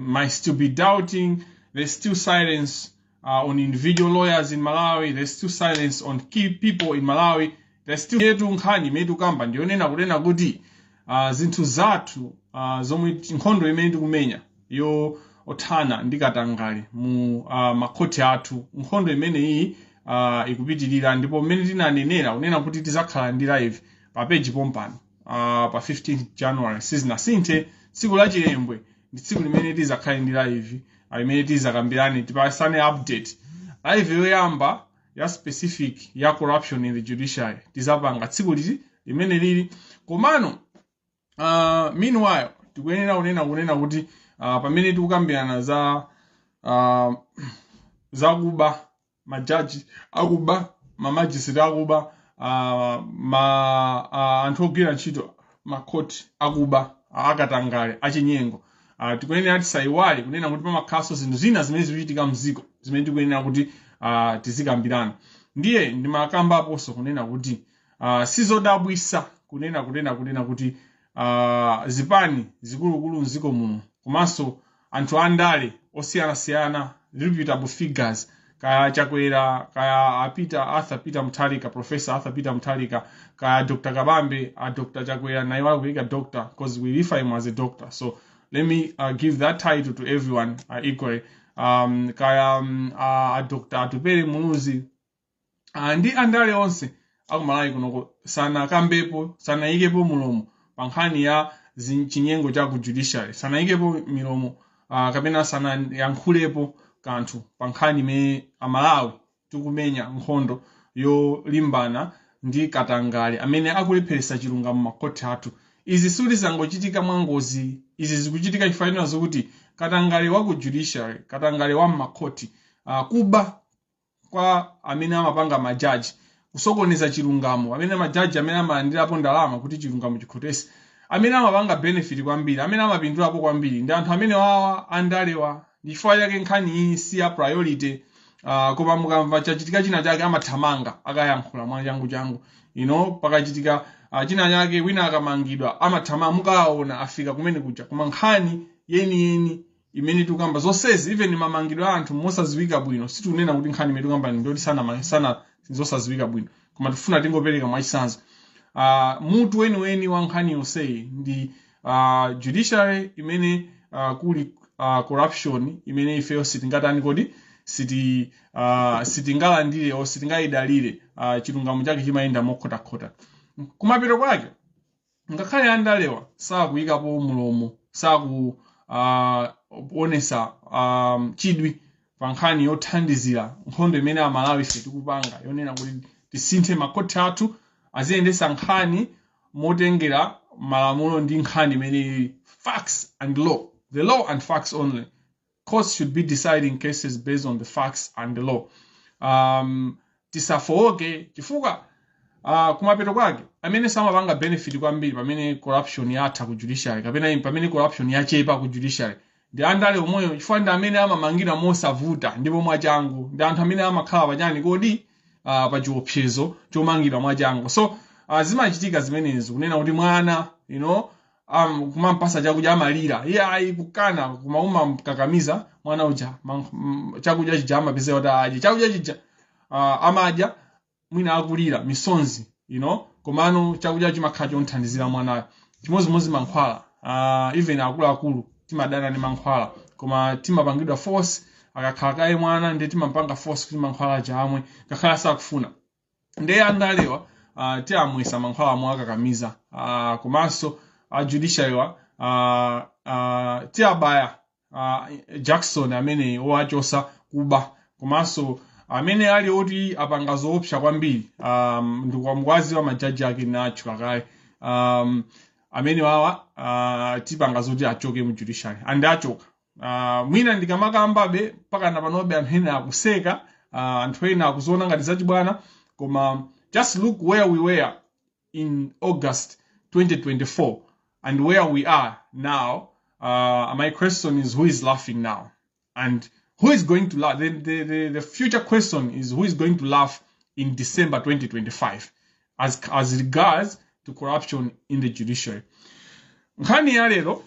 Might still be doubting. There's still silence on individual lawyers in Malawi. There's still silence on key people in Malawi. There's still yetu nkhani imene tikukamba ndiyonena kunena kuti zinthu zathu zomwe nkhondo imene tikumenya yothana ndi katangale mu makhoti athu, nkhondo imeneyi ikupitirira. Ndipo mmene tinanenera kunena kuti tizakhala ndi live pa page pompano pa 15 January, sizinasinthe. Tsiku la Chilembwe ndi tsiku limene tizakhale ndi live limene tizakambirane, tipasane update. Live yoyamba ya specific ya corruption in the judiciary tizapanga tsiku liti limene lili. Komano meanwhile tikuyenera kunena kuti pamene tikukambirana za zakuba, majaji akuba, mamajisiti akuba, ma anthu ogwira ntchito makhoti akuba, akatangale, achinyengo, tikuyenera tisayiwale kunena kuti pamakhalanso zinthu zina zimene zikuchitika mziko zimene tikuyenera kuti tizikambirana. Ndiye ndimakambaponso kunena kuti sizodabwisa kunena kuti zipani zikulukulu mziko muno komanso anthu andale osiyanasiyana, reputable figures, kaya Chakwera, kaya apita Arthur Peter Mutharika, Professor Arthur Peter Mutharika, kaya Dr Kabambe, a Dr Chakwera, naye kuyika doctor because we refer him as a doctor, so let me give that title to everyone equally, kaya Dr Atupele Muluzi ndi andale onse akumalawi kunoko sanakambepo, sanayikepo mulomo pa nkhani ya chinyengo cha ku judiciary, sanayikepo milomo kapena sanayankhulepo kanthu pa nkhani imene Amalawi tikumenya nkhondo yolimbana ndi katangale amene akulepheretsa chilungamo makhoti athu. Izi sikuti mwangozi, izi zikuchitika chifukwa zokuti katangale wa ku judiciary, katangale wa mmakhoti, kuba kwa amene amapanga majaji, kusokoneza chilungamo, amene majaji amene amalandirapo ndalama kuti chilungamo chikhotese, amene amapanga benefit kwambiri, amene amapindulapo kwambiri ndi anthu amene wawa andalewa. Ndi chifukwa chake nkhani iyi si ya priority. Koma mukamva chachitika china chake, amathamanga akayankhula mwachangu changu. Pakachitika china chake, wina akamangidwa, amathamanga, mukaona afika kumene kuja. Koma nkhani yeniyeni imene tikukamba zonsezi, even mamangidwe a anthu mosaziwika bwino, sitikunena kuti nkhani imene tikukamba ndoti sana sana zosaziwika bwino, koma tifuna tingopereka mwachitsanzo. Mutu weniweni wa nkhani yonseyi ndi judiciary imene kuli corruption imene ifeyo sitingatani kodi sitingalandire o sitingayidalire. Chilungamo chake chimayenda mokhotakhota. Kumapeto kwake, ngakhale andalewa sakuyikapo mulomo, saku onesa chidwi pa nkhani yothandizira nkhondo imene Amalawi ife tikupanga yonena kuti tisinthe makhoti athu aziyendesa nkhani motengera malamulo ndi nkhani imene ili facts and law, the law and facts only. Courts should be deciding cases based on the facts and the law. Tisafowoke chifukwa kumapeto kwake amene samapanga benefit kwambiri pamene corruption yatha ku judiciary kapena pamene corruption yachepa ku judiciary ndi andale omweyo, chifukwa ndi amene amamangira mosavuta ndipo mwachangu, ndi anthu amene amakhala pachani kodi pa chiopsezo chomangidwa mwachangu. So zimachitika zimenezo kunena kuti mwana kumampasa chakudya amalira, iye ayi, kukana, koma umamkakamiza mwana uja chakudya chija, amapezeka kuti adye chakudya chija. Amadya mwina akulira misonzi, komano chakudya chimakhala chonthandizira mwanayo. Chimodzimodzi mankhwala. Even akuluakulu timadana ndi mankhwala, koma timapangidwa force. Akakhala kaye mwana, ndiye timampanga force kuti mankhwala aja amwe ngakhale asakufuna. Ndiye andalewa tiyamwesa mankhwala amwe akakamiza. Komanso a judiciary wa tiyabaya jakisoni amene owachosa kuba, komanso amene ali oti apanga zoopsa kwambiri, ndikuwaziwa majaji ake nacho akale, amene wawa tipanga zoti achoke mu judiciary and achoka. Mwina ndikamakambabe mpaka na panobe anthu ena akuseka, anthu ena akuziona ngati zachibwana, koma just look where we were in August 2024 and where we are now. My question is, who is laughing now and who is going to laugh? The future question is, who is going to laugh in December 2025 as regards to corruption in the judiciary? Nkhani ya lero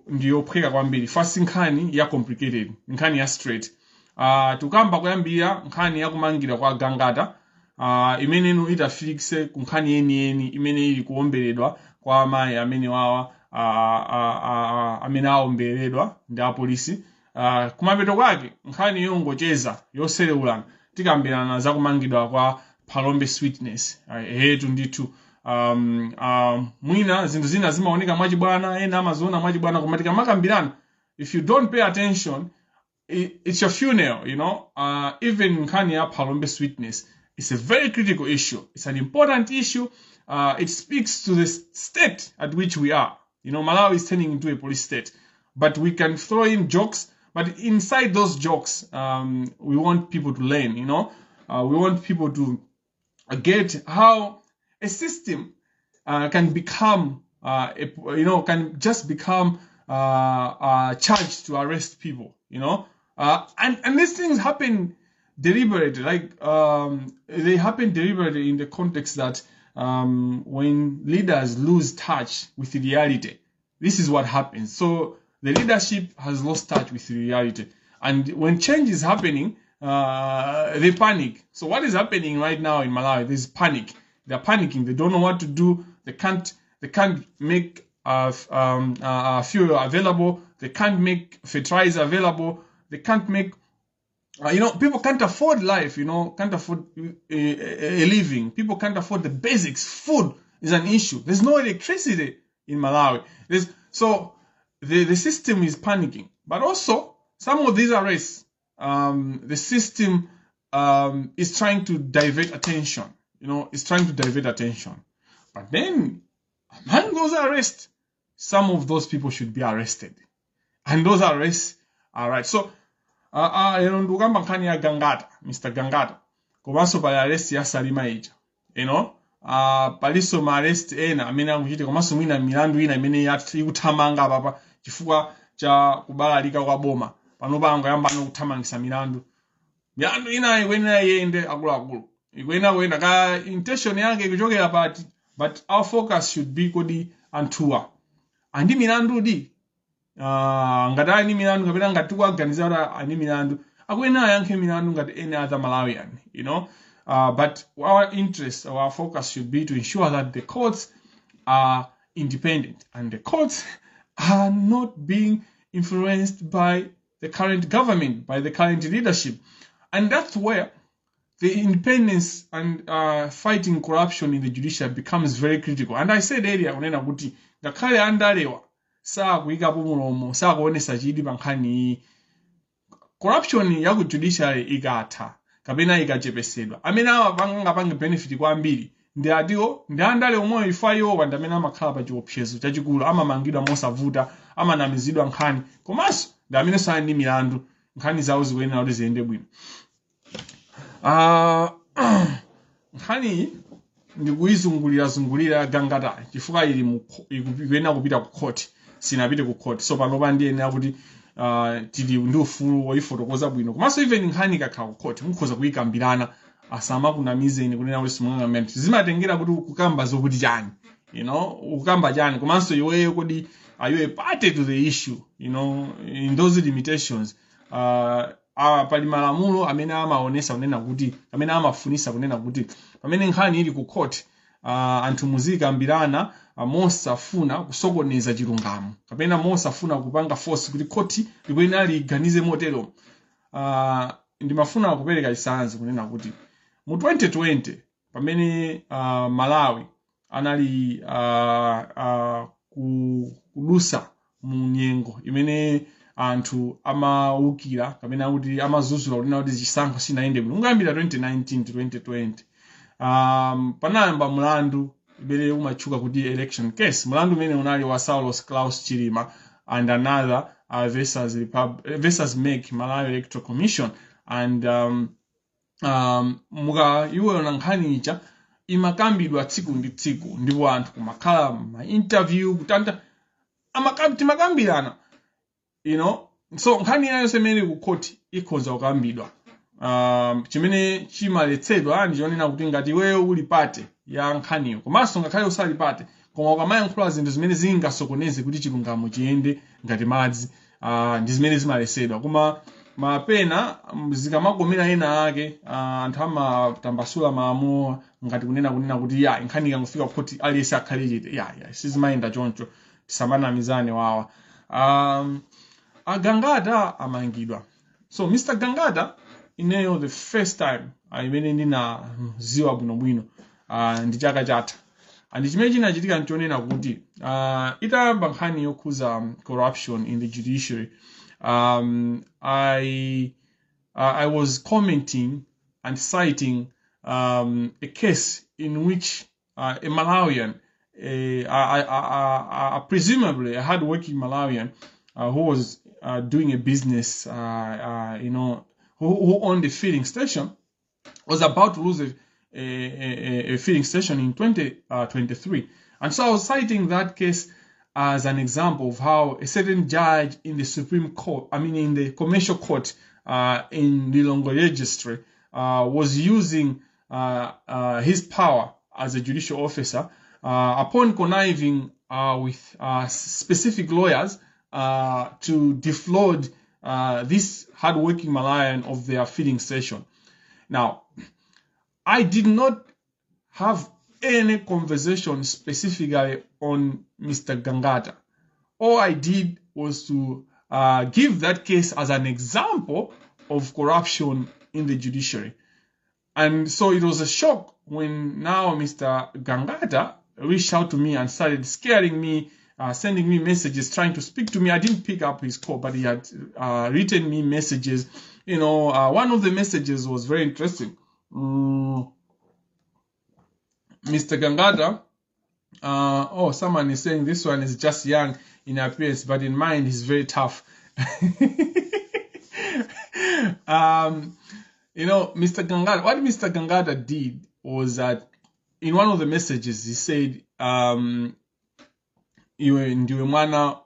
ndiyophweka kwambiri, fasi nkhani ya complicated, nkhani ya straight. Tukamba kuyambira nkhani ya kumangira kwa Gangata, imene inu itafikise ku nkhani yeniyeni imene ili kuomberedwa kwa amayi amene wawa, amene aomberedwa ndi apolisi. Kumapeto kwake, nkhani yongocheza yoserewulana, tikambirana za kumangidwa kwa Phalombe Sweetness. Hetu ndithu, mwina zinthu zina zimaoneka mwachibwana, ena amaziona mwachibwana, koma tikamakambirana, if you don't pay attention, it's your funeral. Even nkhani ya Phalombe Sweetness, it's a very critical issue. It's an important issue. It speaks to the state at which we are. Malawi is turning into a police state, but we can throw in jokes, but inside those jokes, we want people to learn. We want people to get how a system can become, a, you know, can just become charged to arrest people, and these things happen deliberately, like they happen deliberately in the context that when leaders lose touch with reality, this is what happens. So the leadership has lost touch with reality, and when change is happening, they panic. So what is happening right now in Malawi? There's panic. They're panicking. They don't know what to do. They can't. They can't make fuel available. They can't make fertilizer available. They can't make people can't afford life, can't afford a living. People can't afford the basics. Food is an issue. There's no electricity in Malawi. So the system is panicking. But also, some of these arrests, the system is trying to divert attention. It's trying to divert attention. But then, among those arrests, some of those people should be arrested. And those arrests are right. So, lero ndikukamba nkhani ya Gangata, Mr Gangata, komanso pali arrest ya Salima ija, palinso ma arrest ena amene akuchitika, komanso mwina milandu ina imene ikuthamanga apapa chifukwa cha kubalalika kwa boma. Panopa angoyamba kuthamangisa milandu. Milandu ina ikuyenera iyende, akuluakulu, ikuyenera kuyenda ka intention yake ikuchokera pati, but our focus should be, kodi anthuwa andi milandudi? Ngati ali ndi milandu, kapena ngati tikuwaganiza kuti ali ndi milandu, akuyenera ayankhe milandu ngati any other Malawian. But our interest, our focus should be to ensure that the courts are independent and the courts are not being influenced by the current government, by the current leadership. And that's where the independence and fighting corruption in the judiciary becomes very critical. And I said earlier kunena kuti ngakhale andalewa sakuyikapo mulomo, sakuonesa chidwi pa nkhani iyi, corruption ya ku judiciary ikatha kapena ikachepesedwa, amene amangapange benefit kwambiri ndi atiwo, ndi andale omweyo. Ifa iwowa ndi amene amakhala pa chiopsezo chachikulu, amamangidwa mosavuta, amanamizidwa nkhani, komanso ndi amene sali ndi milandu, nkhani zawo zikuyenera kuti ziyende bwino. Nkhaniyi ndikuyizungulira-zungulira Gangata chifukwa ili ikuyenera kupita ku court, sinapite ku court. So panopa ndiyenera kuti tili ndi ufulu woyifotokoza bwino. Komanso even nkhani ikakhala ku court, mukhoza kuyikambirana. Asamakunamizeni kunena kuti simungakambirane. Zimatengera kuti ukukamba zokuti chani, ukukamba chani, komanso iweyo kodi are you a party to the issue, in those limitations. Pali malamulo amene amaonesa kunena kuti, amene amafunisa kunena kuti pamene nkhani ili ku court, anthu muzikambirana mosafuna kusokoneza chilungamo kapena mosafuna kupanga force kuti court likuyenera liganize motero. Ndimafuna kupereka chitsanzo kunena kuti mu 2020, pamene Malawi anali kudusa mu nyengo imene anthu amawukira kapena kuti amazuzula kunena kuti chisankho sinayende bwino, kuyambira 2019 to 2020, panayamba mlandu imene umatchuka kuti election case, mlandu umene unali wa Saulos Klaus Chilima and another versus MEC, Malawi Electoral Commission. And muka iwona nkhani ija imakambidwa tsiku ndi tsiku, ndipo anthu kumakhala ma interview kutanta timakambirana. So nkhani yonse imene ili ku court ikhoza kukambidwa. Chimene chimaletsedwa ndi chonena kuti ngati iweyo uli party ya nkhaniyo, komanso ngakhale usali party, Koma ukamayankhula zinthu zimene zingasokoneze kuti chilungamo chiyende ngati madzi, ndi zimene zimalesedwa. Koma mapena zikamakomera ena ake, anthu amatambasula malamulo ngati kunena kuti ya, nkhani ikangofika kuti aliyense akhale chete. Ya, sizimayenda choncho, tisamanamizane wawa. Agangata amangidwa. So Mr Gangata, ineyo the first time imene ndinaziwa bwinobwino ndi chaka chatha. And chimene chinachitika nchonena kuti itayamba nkhani yokhuza corruption in the judiciary, I was commenting and citing a case in which a Malawian, a presumably a hardworking Malawian who was doing a business, who owned a filling station, was about to lose a filling station in 2023. And so I was citing that case as an example of how a certain judge in the Supreme Court, I mean, in the commercial court in Lilongwe Registry, was using his power as a judicial officer upon conniving with specific lawyers to defraud this hardworking Malawian of their filling station. Now, I did not have any conversation specifically on Mr. Gangata. All I did was to give that case as an example of corruption in the judiciary. And so it was a shock when now Mr. Gangata reached out to me and started scaring me, sending me messages, trying to speak to me. I didn't pick up his call, but he had written me messages. One of the messages was very interesting. Mr. Gangata, oh, someone is saying this one is just young in appearance, but in mind he's very tough. Mr. Gangata, what Mr. Gangata did was that in one of the messages he said, "Iwe ndiwe mwana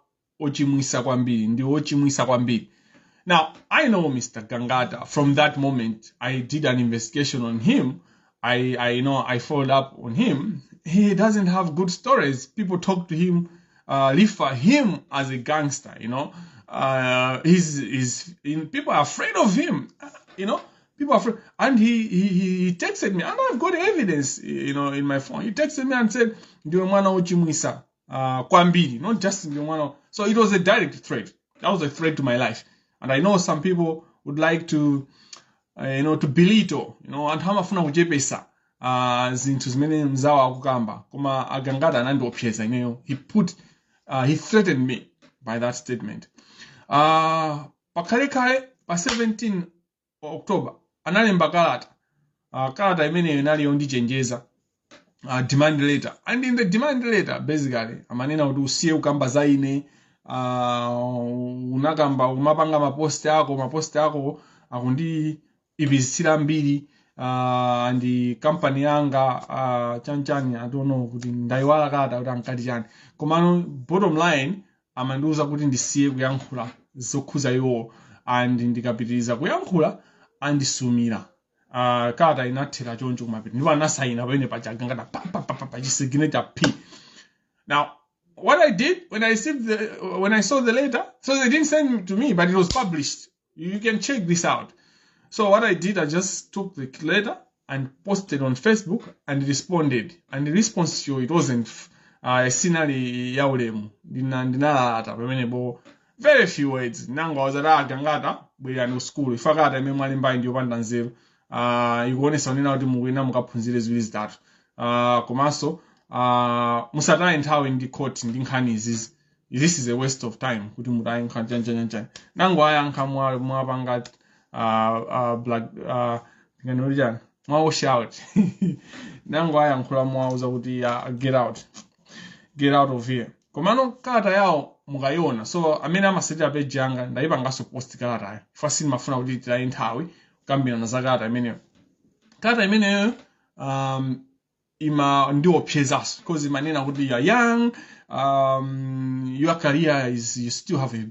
ochimwisa kwambiri, ndiwe ochimwisa kwambiri." Now, I know Mr. Gangata from that moment. I did an investigation on him. I know I followed up on him. He doesn't have good stories. People talk to him, refer him as a gangster. People are afraid of him. People are afraid. And he texted me, and I've got evidence in my phone. He texted me and said, "Ndiwe mwana ochimwisa kwambiri," not just "ndiwe mwana." So it was a direct threat. That was a threat to my life. And I know some people would like to belittle, anthu amafuna kuchepesa zinthu zimene mzawo akukamba, koma Agangata anandiopseza ineyo. He threatened me by that statement. Pakhalekhale pa 17 October analemba kalata. Kalata imeneyo inali yondichenjeza, demand letter. And in the demand letter, basically amanena kuti usiye kukamba za ine, unakamba umapanga maposti ako, maposti ako akundiipizitsira mbiri ndi kampani yanga, chanichani. I don't know kuti ndayiwala kalata kuti ankati chani, komano bottom line amandiuza kuti ndisiye kuyankhula zokhuza iwowo and ndikapitiriza kuyankhula andisumira. Kalata inathera choncho kumapita, ndipo anasayina pamene paja Gangata, pa pa pa pa pa, chisignature p. Now, what I did when I saw the letter, so they didn't send it to me, but it was published. You can check this out. So what I did, I just took the letter and posted on Facebook and responded. And the response to it wasn't sinali yaulemu. Ndinalalata pamenepo, very few words. Nangowauza Agangata, bwerani ku school. Ifa kalata imene mwalembayi ndiyopanda nzeru. Ikuonesa kunena kuti mukuyenera mukaphunzire ziwiri zitatu. Komanso musataye nthawi ndi court ndi nkhani izizi. This is a waste of time kuti mutaye nkhani chani chani chani. Nangowayankha mwapanga black ngani chani, mwa wash out. Nangowayankhula mwauza kuti get out, get out of here. Komano kalata yawo mukayiona, so amene amasatira page yanga, ndayipanganso post kalatayo ifa sindimafuna kuti titaye nthawi kukambirana za kalata imeneyo. Kalata imeneyo ima ndiopsezanso because imanena kuti you are young, your career is, you still have a,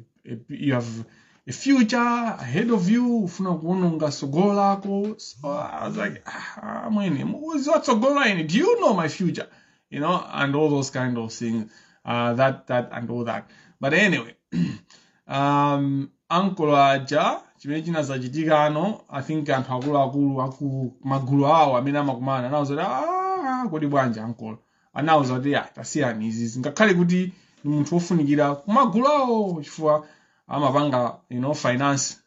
you have a future ahead of you, ufuna kuononga tsogolo lako. So I was like, "Ah, mwene mukuziwa tsogolo ine? Do you know my future?" And all those kind of things, that and all that. But anyway, ankolo aja, chimene chinazachitika ano, I think anthu akuluakulu aku magulu awo amene amakumana anawuza kuti, "Ah, kodi bwanji ankolo?" Anawuza kuti, "Ah, tasiyani izizi," ngakhale kuti ndi munthu wofunikira kumagulu awo chifukwa amapanga finance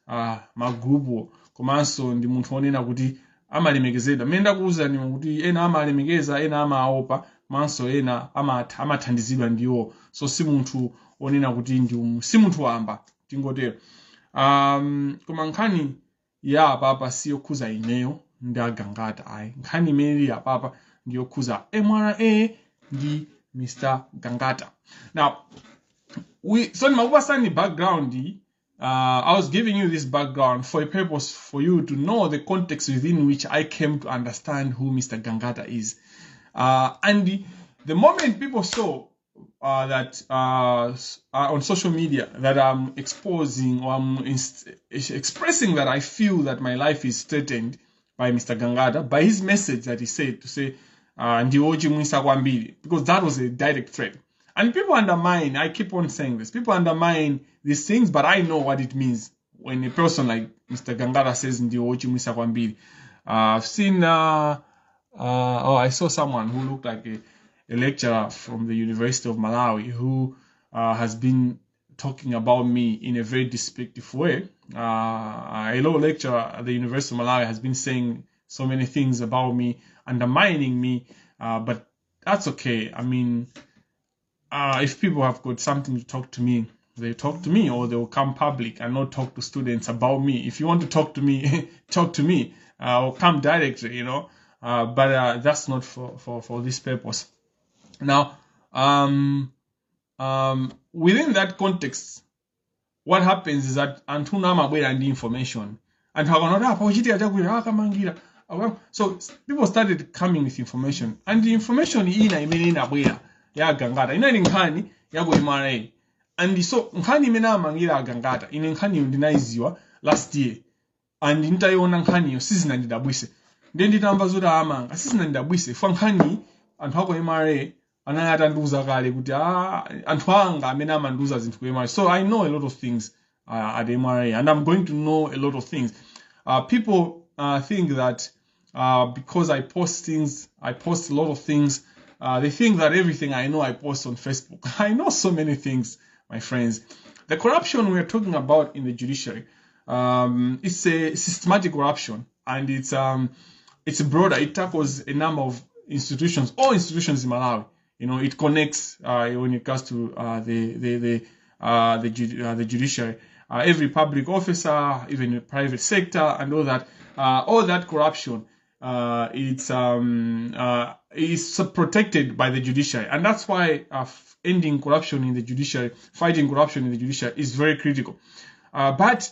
magrupu, komanso ndi munthu wonena kuti amalemekezedwa. Mmene ndakuwuzani kuti ena amalemekeza, ena amaopa, komanso ena amathandizidwa ndiwo. So si munthu wonena kuti ndi si munthu wamba, tingotero. Koma nkhani ya apapa si yokhuza ineyo ndi agangata, ayi. Nkhani imene ili apapa ndi yokhuza MRA ndi Mr Gangata. Now so ndimakupasani background. I was giving you this background for a purpose, for you to know the context within which I came to understand who Mr. Gangata is. And the moment people saw that on social media that I'm exposing or I'm expressing that I feel that my life is threatened by Mr. Gangata, by his message that he said to say, "Ndiwochimwisa kwambiri," because that was a direct threat. And people undermine, I keep on saying this, people undermine these things, but I know what it means when a person like Mr. Gangata says "Ndiwochimwisa kwambiri." I've seen, oh, I saw someone who looked like a lecturer from the University of Malawi who has been talking about me in a very despicable way. A law lecturer at the University of Malawi has been saying so many things about me, undermining me, but that's okay. I mean, if people have got something to talk to me, they talk to me, or they will come public and not talk to students about me. If you want to talk to me, talk to me, or come directly. But that's not for this purpose. Now, within that context, what happens is that anthu amabwera ndi information. Anthu akaona kuti apa kuchitika chakuti akamangira. So people started coming with information, and the information ina imene inabwera ya Gangata inali nkhani ya ku MRA. And so nkhani imene amangira agangata, ine nkhaniyo ndinayiziwa last year, and nditayiona nkhaniyo sizinandidabwise. Ndiye nditamva zoti amanga sizinandidabwise, fa nkhani anthu ako MRA anali atandiuza kale kuti, ah, anthu anga amene amandiuza zinthu ku MRA. So I know a lot of things at MRA, and I'm going to know a lot of things. People think that because I post things, I post a lot of things, they think that everything I know I post on Facebook. I know so many things, my friends. The corruption we are talking about in the judiciary, it's a systematic corruption, and it's broader. It tackles a number of institutions, all institutions in Malawi. It connects when it comes to the judiciary. Every public officer, even the private sector, and all that, all that corruption, it's is protected by the judiciary, and that's why ending corruption in the judiciary, fighting corruption in the judiciary, is very critical. But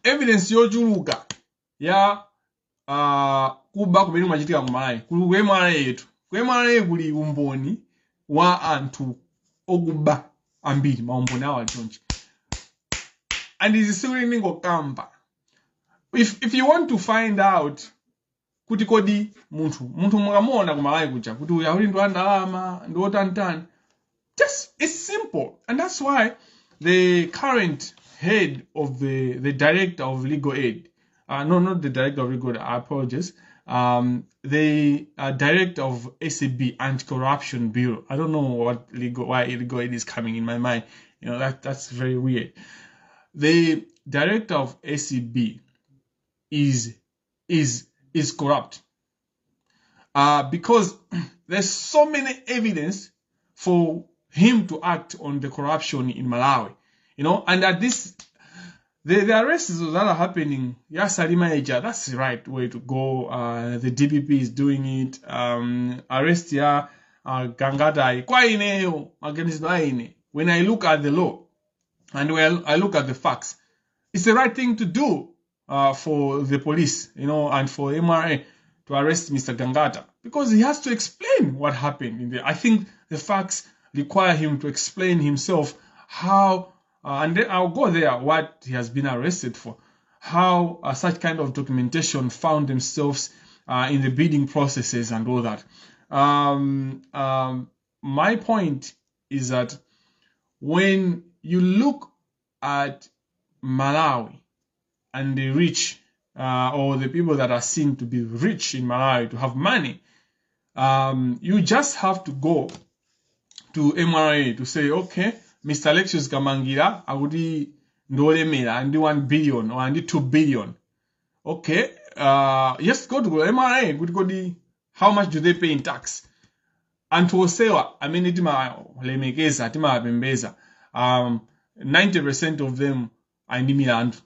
evidence yochuluka ya kuba kumene kumachitika ku Malawi kuli ku MRA yetu. Ku MRA kuli umboni wa anthu okuba ambiri, maumboni awo ali chonchi. And izi sikuti ndingokamba. If you want to find out kuti kodi munthu mukamuona ku Malawi kuja kuti uyu akuti ndi wa ndalama, ndi wotantani, just, it's simple. And that's why the current head of the director of legal aid, no, not the director of legal aid, I apologize, the director of ACB, Anti-Corruption Bureau. I don't know what legal why legal aid is coming in my mind. That's very weird. The director of ACB is corrupt because there's so many evidence for him to act on the corruption in Malawi, and at this the arrests that are happening, ya Salima ija, that's the right way to go. The DPP is doing it. Arrest ya Gangata, kwa ineyo, maganizo a ine, when I look at the law and when I look at the facts, it's the right thing to do for the police, and for MRA to arrest Mr. Gangata, because he has to explain what happened. In there. I think the facts require him to explain himself how, and then I'll go there, what he has been arrested for, how such kind of documentation found themselves in the bidding processes and all that. My point is that when you look at Malawi and the rich, or the people that are seen to be rich in Malawi, to have money, you just have to go to MRA to say, "Okay, Mr. Alexius Kamangira akuti ndolemera ndi 1 billion or ndi 2 billion." Okay, just go to MRA kuti kodi how much do they pay in tax? Anthu osewa amene timalemekeza, timawapembeza, 90% of them ali ndi milandu.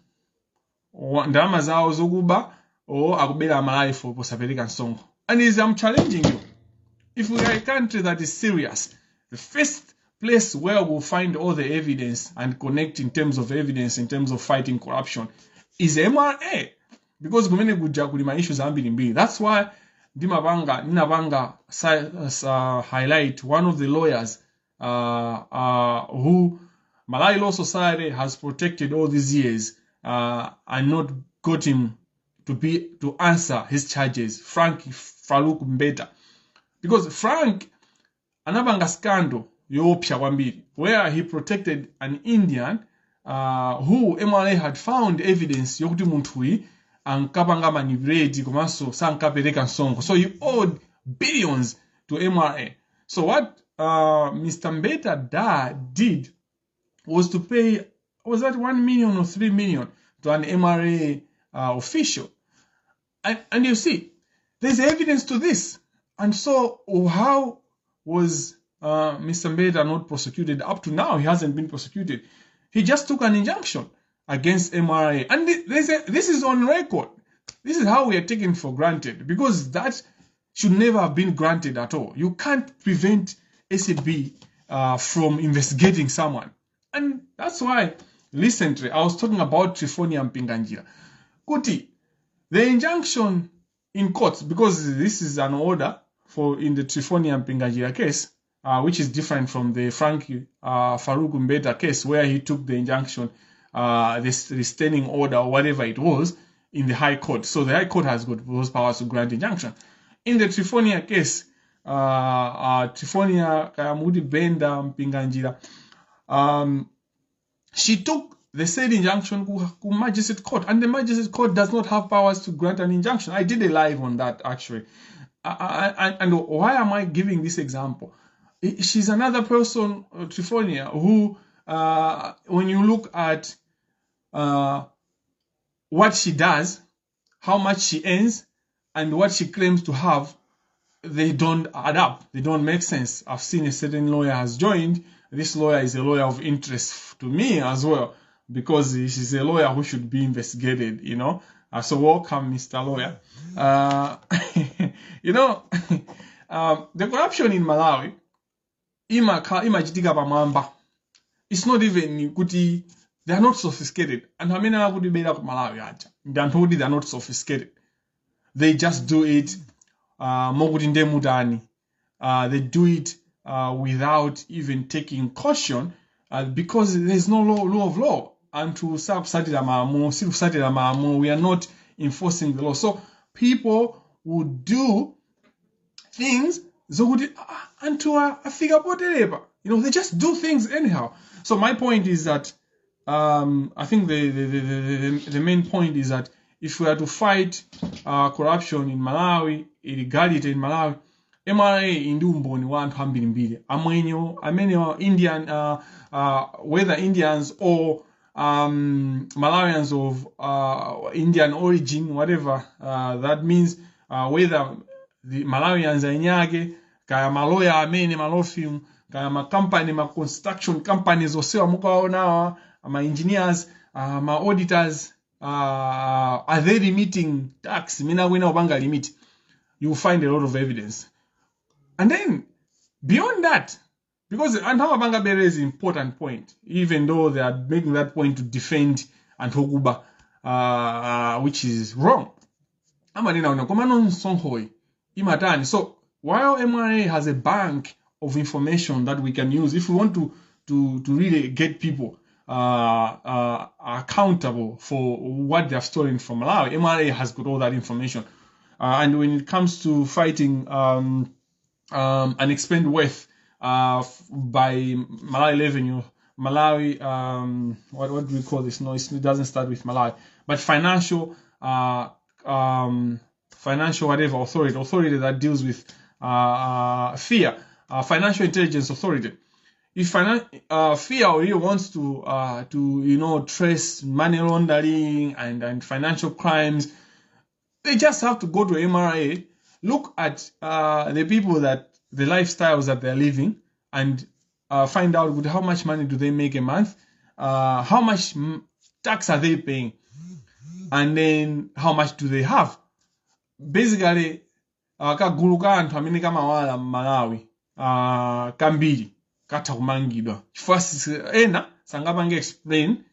Ndalama zawo zokuba or akubera Amalawi for posapereka msonkho. And is I'm challenging you, if we are a country that is serious, the first place where we'll find all the evidence and connect in terms of evidence, in terms of fighting corruption, is MRA, because kumene kuja kuli ma issues ambirimbiri. That's why ndimapanga ndinapanga highlight one of the lawyers who Malawi Law Society has protected all these years and not got him to answer his charges, Frank Farouk Mbeta, because Frank anapanga scandal yoopsa kwambiri where he protected an Indian who MRA had found evidence yokuti munthuyi ankapanga manipulate komanso sankapereka msonkho. So he owed billions to MRA. So what Mr. Mbeta did was to pay, was that 1 million or 3 million, to an MRA official. And you see, there's evidence to this. And so how was Mr. Mbeta not prosecuted? Up to now, he hasn't been prosecuted. He just took an injunction against MRA. And this is on record. This is how we are taken for granted, because that should never have been granted at all. You can't prevent ACB from investigating someone. And that's why recently I was talking about Trifonia Mpinganjira. Kuti, the injunction in court, because this is an order for in the Trifonia Mpinganjira case, which is different from the Frank Farouk Mbeta case, where he took the injunction, this restraining order or whatever it was, in the High Court. So the High Court has got those powers to grant injunction. In the Trifonia case, Trifonia Kayamudi Benda Mpinganjira, she took the said injunction to Magistrate Court, and the Magistrate Court does not have powers to grant an injunction. I did a live on that, actually. And why am I giving this example? She's another person, Trifonia, who, when you look at what she does, how much she earns, and what she claims to have, they don't add up. They don't make sense. I've seen a certain lawyer has joined. This lawyer is a lawyer of interest to me as well, because she's a lawyer who should be investigated. So welcome, Mr. Lawyer. The corruption in Malawi imachitika pamwamba. It's not even kuti they are not sophisticated. Anthu amene akutibera ku Malawi aja ndi anthu kuti they are not sophisticated. They just do it mokuti ndemutani. They do it without even taking caution because there's no law of law. Anthu sakusatira malamulo, sikusatira malamulo. We are not enforcing the law. So people would do things zokuti, "Ah, anthu afika poterepa." They just do things anyhow. So my point is that I think the main point is that if we are to fight corruption in Malawi, illegality in Malawi, MRA ndi umboni wa anthu ambirimbiri, amwenyo amene wa Indian, whether Indians or Malawians of Indian origin, whatever that means, whether the Malawians anyake, kaya maloya amene ma law firm, kaya ma company, ma construction companies osewa mukaonawa, ma engineers, ma auditors, are they remitting tax imene akuyenera kupanga remit? You will find a lot of evidence. And then beyond that, because anthu amapanga bere is important point, even though they are making that point to defend anthu okuba, which is wrong, amanena una komano msonkhoyi imatani. So while MRA has a bank of information that we can use if we want to really get people accountable for what they have stolen from Malawi, MRA has got all that information. And when it comes to fighting Unexplained wealth by Malawi Revenue, Malawi, what do we call this? No, it doesn't start with Malawi, but financial whatever authority, authority that deals with FIA, Financial Intelligence Authority. If FIA really wants to trace money laundering and financial crimes, they just have to go to MRA, look at the people that the lifestyles that they're living, and find out good how much money do they make a month, how much tax are they paying, and then how much do they have. Basically, kagulu ka anthu amene kamawala m'Malawi kambiri katha kumangidwa chifukwa ena sangapange explain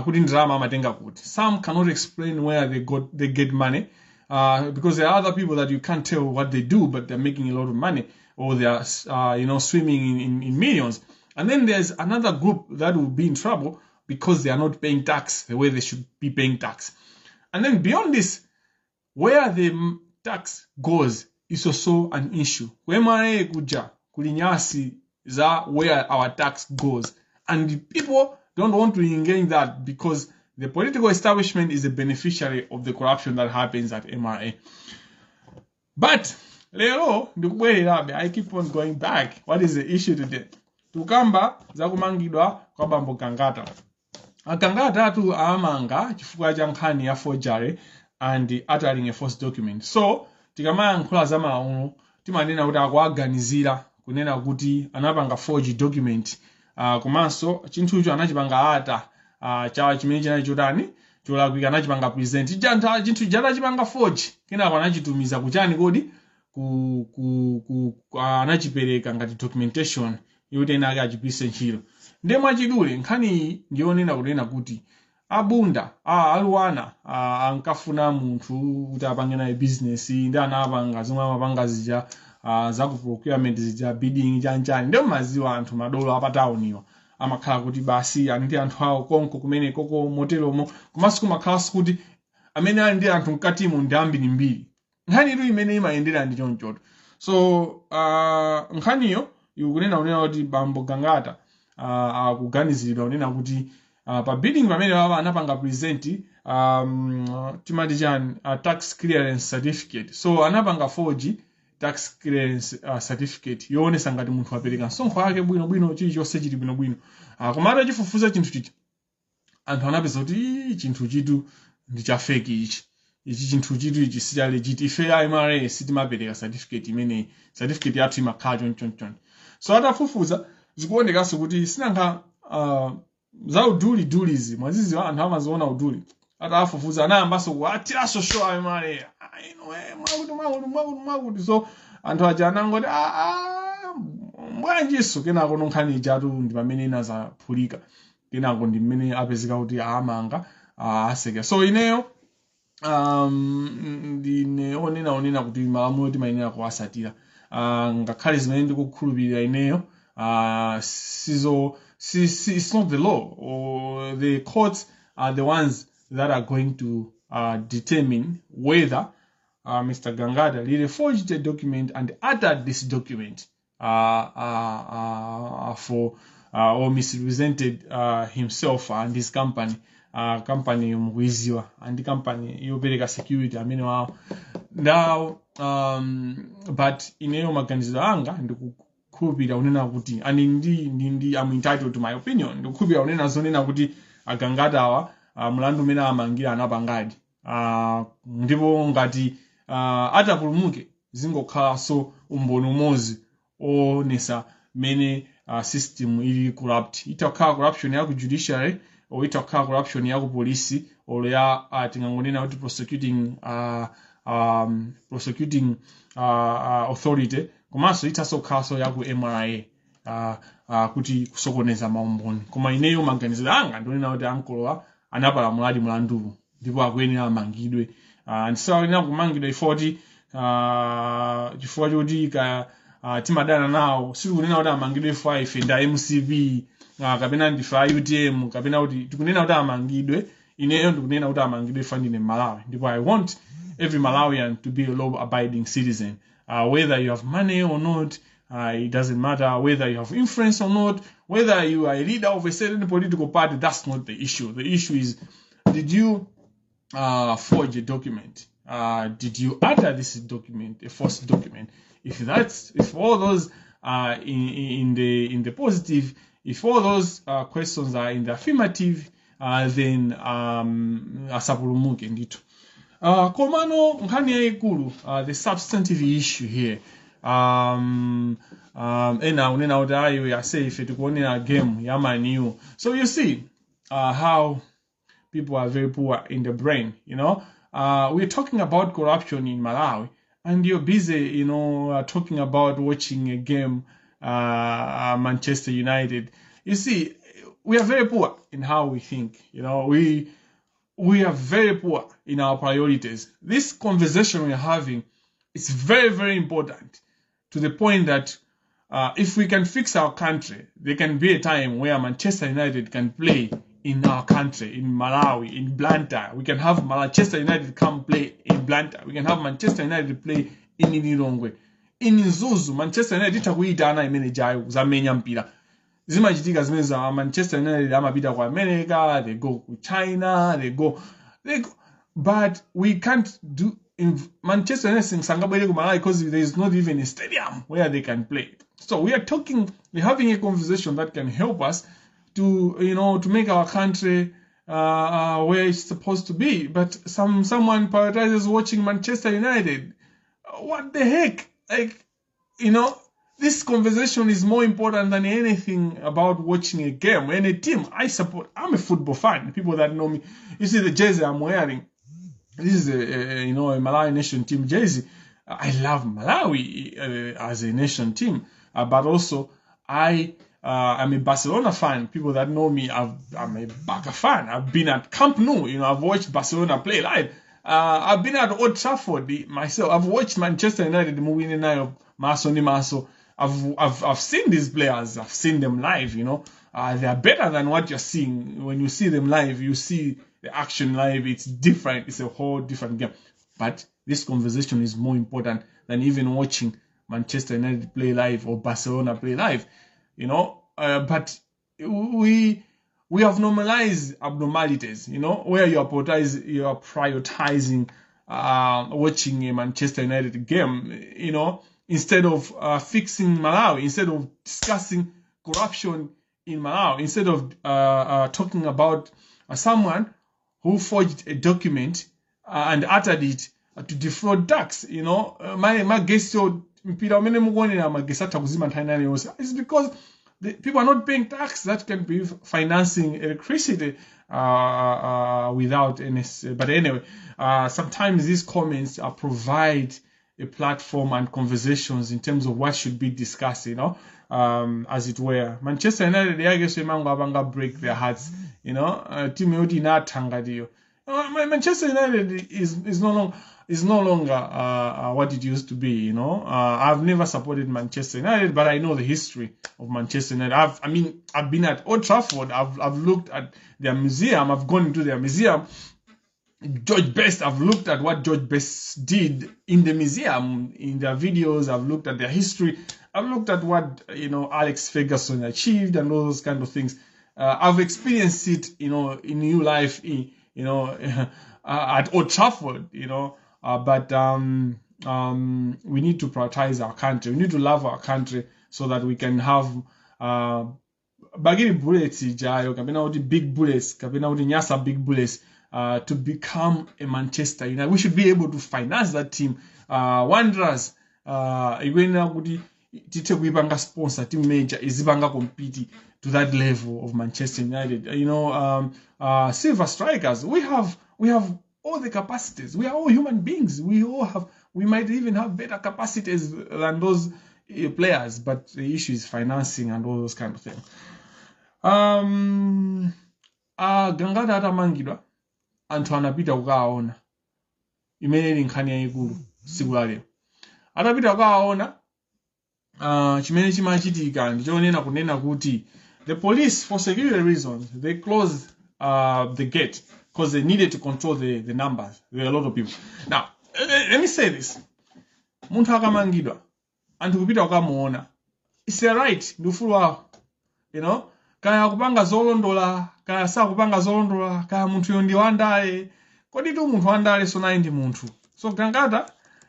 kuti ndalama amatenga kuti. Some cannot explain where they get money because there are other people that you can't tell what they do, but they're making a lot of money or they are swimming in millions. And then there's another group that will be in trouble because they are not paying tax the way they should be paying tax. And then beyond this, where the tax goes is also an issue. Ku MRA kuja kuli nyasi za where our tax goes, and the people don't want to engage that because the political establishment is a beneficiary of the corruption that happens at MRA. But lero ndikubwererabe, I keep on going back. What is the issue today? Tikukamba zakumangidwa kwa bambo Gangata. Agangata atu amanga chifukwa cha nkhani ya forgery and uttering a false document. So tikamayankhula za malamulo, timanena kuti akuaganizira kunena kuti anapanga forge document, komanso chinthucho anachipanga utter cha chimene chinali chotani, cholakwika. Anachipanga present chinthu chatachipanga forge, kenako anachitumiza kuchani kodi ku anachipereka ngati documentation yoti ena ake achigwiritse ntchito. Ndiye mwachidule, nkhani iyi ndiyonena kunena kuti abunda aluwana ankafuna munthu kuti apange naye business, ndi anapanga zomwe amapanga zija za ku procurement zija, bidding, chanchani. Ndiye maziwa anthu madolo apatawuniwa amakhala kuti basi ali ndi anthu awo konko kumene koko moteromo, komanso kumakhalanso kuti amene ali ndi anthu mkatimo ndi ambirimbiri. Nkhani itu imene imayendera ndi chonchoto. So nkhaniyo ikunena kunena kuti bambo Gangata akuganiziridwa kunena kuti pa bidding pamene papa anapanga present timati chani, tax clearance certificate. So anapanga forge tax clearance certificate yoonesa ngati munthu apereka msonkho wake bwinobwino, chilichonse chili bwinobwino. Koma atachifufuza chinthu chichi, anthu anapeza kuti, "Ii, chinthu chitu ndi cha fake ichi. Ichi chinthu chitu ichi sicha legit. Ife a MRA sitimapereka certificate imeneyi. Certificate yathu imakhala chonchonchoncho." So atafufuza, zikuonekanso kuti sinankha za udulidulizi mwaziziwa, anthu amaziona uduli. Atafufuza, anayambanso kuatiraso show a MRA, "Ah, inu, mwakuti mwakuti mwakuti mwakuti." So anthu aja anangoti, "Ah, ah, bwanjiso?" Kenako nkhani ijatu ndi pamene inazaphulika. Kenako ndi mmene apezeka kuti amanga, aseka. So ineyo ndine onena kuti malamulo timayenera kuwasatira, ngakhale zimene ndikukhulupirira ineyo sizo si, it's not the law, or the courts are the ones that are going to determine whether Mr. Gangata really forged a document and uttered this document for or misrepresented himself and his company. Company mukuiziwa, and company yopereka security amene wawo now. But ineyo maganizo anga, ndikukhulupirira kunena kuti, and ndi I'm entitled to my opinion, ndikukhulupirira kunena zonena kuti Agangatawa mlandu umene amangira anapangadi, ndipo ngati atapulumuke, zingokhalanso umboni umodzi oonesa mmene system ili corrupt. Itakhala corruption ya ku judiciary or itakhala corruption ya ku polisi or ya tingangonena kuti prosecuting authority, komanso ithaso kukhalanso ya ku MRA, kuti kusokoneza maumboni. Koma ineyo maganizo anga ndionena kuti ankolowa anapalamuladi mlanduwu ndipo akuyenera amangidwe. Ndisayenera kumangidwa ifoti chifukwa choti ka timadana nawo. Sitikunena kuti amangidwe ifo ife nda MCP kapena ndife a UTM, kapena kuti tikunena kuti amangidwe. Ineyo ndikunena kuti amangidwe ifa ndine Malawi, ndipo I want every Malawian to be a law abiding citizen. Whether you have money or not, it doesn't matter. Whether you have influence or not, whether you are a leader of a certain political party, that's not the issue. The issue is, did you forge a document? Did you utter this document, a false document? If all those are in the positive, if all those questions are in the affirmative, then asapulumuke ndithu. Komano nkhani yayikulu, the substantive issue here, ena unena kuti ayi, ase ife tikuonera game ya Man U. So you see how people are very poor in the brain. We're talking about corruption in Malawi, and you're busy talking about watching a game, Manchester United. You see, we are very poor in how we think. We are very poor in our priorities. This conversation we're having is very, very important, to the point that if we can fix our country, there can be a time where Manchester United can play in our country, in Malawi, in Blantyre. We can have Manchester United come play in Blantyre. We can have Manchester United play in Lilongwe. In Mzuzu, Manchester United itha kuyitana imene jayo kuzamenya mpira. Zimachitika zimene za Manchester United amapita ku America, they go ku China, they go, but we can't do in Manchester United sangabwere ku Malawi because there is not even a stadium where they can play. So we're having a conversation that can help us to you know to make our country where it's supposed to be. But someone prioritizes watching Manchester United. What the heck? Like, this conversation is more important than anything about watching a game. Any team I support. I'm a football fan. People that know me, you see the jersey I'm wearing. This is a you know a Malawi nation team jersey. I love Malawi as a nation team, but also I'm a Barcelona fan. People that know me, I'm a Barca fan. I've been at Camp Nou. I've watched Barcelona play live. I've been at Old Trafford myself. I've watched Manchester United moving nayo maso ni maso. I've seen these players. I've seen them live. They are better than what you're seeing when you see them live. You see the action live. It's different. It's a whole different game. But this conversation is more important than even watching Manchester United play live or Barcelona play live. But we have normalized abnormalities. Where you are prioritizing watching a Manchester United game. Instead of fixing Malawi, instead of discussing corruption in Malawi, instead of talking about someone who forged a document and uttered it to defraud tax. My magetsi, mpira umene mukuonera magetsi atha kuzima nthawi ina iliyonse. It's because the people are not paying tax that can be financing electricity without any. But anyway, sometimes these comments provide a platform and conversations in terms of what should be discussed, as it were. Manchester United yakeso imangowapanga break their hearts, team yoti inatha ngatiyo. Manchester United is no longer what it used to be. I've never supported Manchester United, but I know the history of Manchester United. I mean, I've been at Old Trafford. I've looked at their museum. I've gone into their museum. George Best, I've looked at what George Best did in the museum, in their videos. I've looked at their history. I've looked at what Alex Ferguson achieved and all those kind of things. I've experienced it in new life, at Old Trafford. But we need to prioritize our country. We need to love our country so that we can have Bakili Bullets ijayo kapena kuti Big Bullets kapena kuti Nyasa Big Bullets to become a Manchester United. We should be able to finance that team. Wanderers ikuyenera kuti tithe kuipanga sponsor team major izipanga compete to that level of Manchester United. Silver Strikers. We have all the capacities. We are all human beings. We all have. We might even have better capacities than those players, but the issue is financing and all those kind of things. Gangata atamangidwa, anthu anapita kukawaona, imene ili nkhani yayikulu tsiku la lero. Atapita kukawaona, chimene chimachitika ndichonena kunena kuti the police, for security reasons, they closed the gate because they needed to control the numbers. There were a lot of people. Now, let me say this. Munthu akamangidwa, anthu kupita kukamuona, it's their right, ndi ufulu wawo. Kaya akupanga zolondola, kaya sakupanga zolondola, kaya munthuyo ndi wandale. Kodi tu munthu wandale so naye ndi munthu. So Gangata,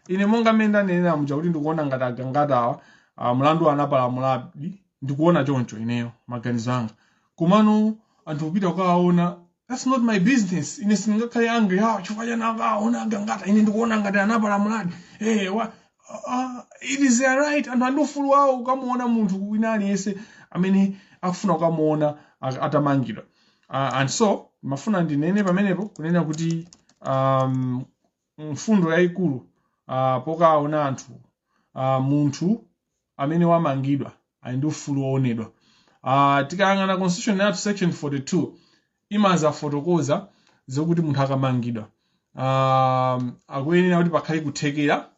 ine monga mmene ndanenera muja kuti ndikuona ngati aGangata awa mlandu anapalamuladi, ndikuona choncho ineyo maganizo anga. Komano anthu kupita kukawaona, that's not my business. Ine sindingakhale angry, "Ah, chifukwa chani akaona aGangata? Ine ndikuona ngati anapalamuladi." Hey, it is their right. Anthu andi ufulu wawo kukamuona munthu wina aliyense amene akufuna kukamuona atamangidwa. And so mafuna ndinene pamenepo kunena kuti mfundo yayikulu pokaona anthu, munthu amene wamangidwa ali ndi ufulu woonedwa. Tikayang'ana constitution yathu, section 42 imazafotokoza zokuti munthu akamangidwa, akuyenera kuti pakhale kuthekera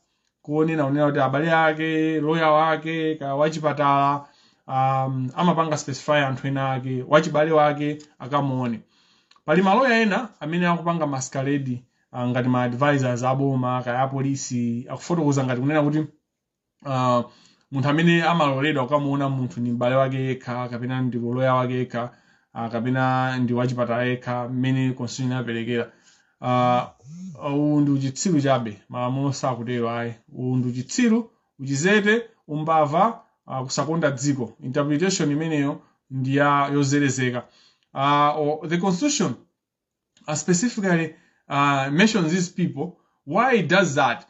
kuonena, kunena kuti abale ake, loya wake, kaya wachipatala, amapanga specify anthu ena ake, wachibale wake akamuone. Pali maloya ena amene akupanga masquerade ngati ma advisors aboma kaya apolisi, akufotokoza ngati kunena kuti munthu amene amaloledwa kukamuona munthu ndi m'bale wake yekha, kapena ndi loya wake yekha, kapena ndi wachipatala yekha, mmene constitution inaperekera. Uwu ndi uchitsiru chabe. Malamulo sakutero ayi. Uwu ndi uchitsiru, uchizete, umbava, kusakonda dziko. Interpretation imeneyo ndi ya yozerezeka. The constitution specifically mentions these people. Why it does that?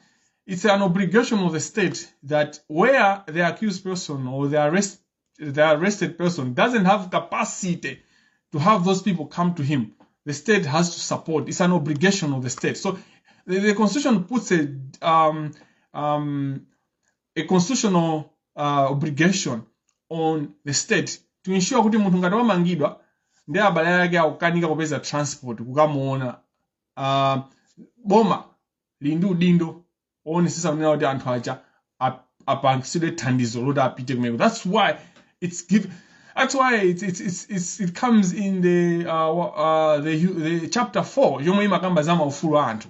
It's an obligation of the state that where the accused person or the arrested person doesn't have capacity to have those people come to him, the state has to support. It's an obligation of the state. So the constitution puts a constitutional obligation on the state to ensure kuti munthu ngati wamangidwa ndi abale ake akukanika kupeza transport kukamuona, boma lili ndi udindo owonetsetsa kunena kuti anthu aja apangitsidwe thandizo loti apite kumeko. That's why it comes in the chapter 4 yomwe imakamba za maufulu a anthu.